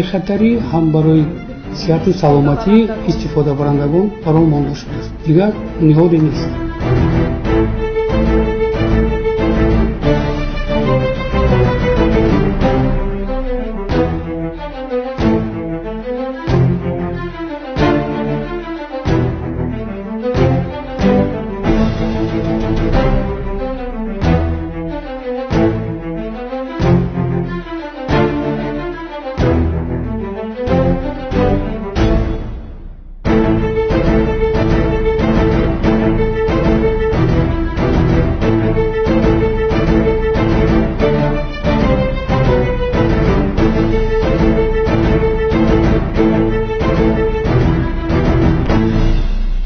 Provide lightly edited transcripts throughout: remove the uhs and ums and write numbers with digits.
Бехатарӣ ҳам барои сиҳату саломатии истифодабарандагон барон монда шудааст. Дигар ниҳоде нест.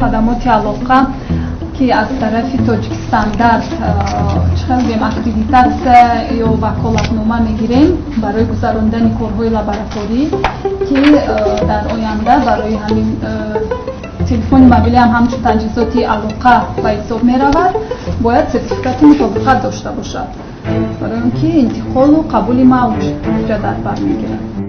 Хадамоти алоқа, ки аз тарафи Тоҷикстандарт чӣ хел гӯем, аккредитатсия ё ваколатнома мегирем барои гузарондани корҳои лабораторӣ, ки дар оянда барои ҳамин телефони мобилӣ ҳам ҳамчун таҷҳизоти алоқа ба ҳисоб меравад, бояд сертификати мутобиқат дошта бошад, барои он ки интиқолу қабули мавҷ дар бар мегирад.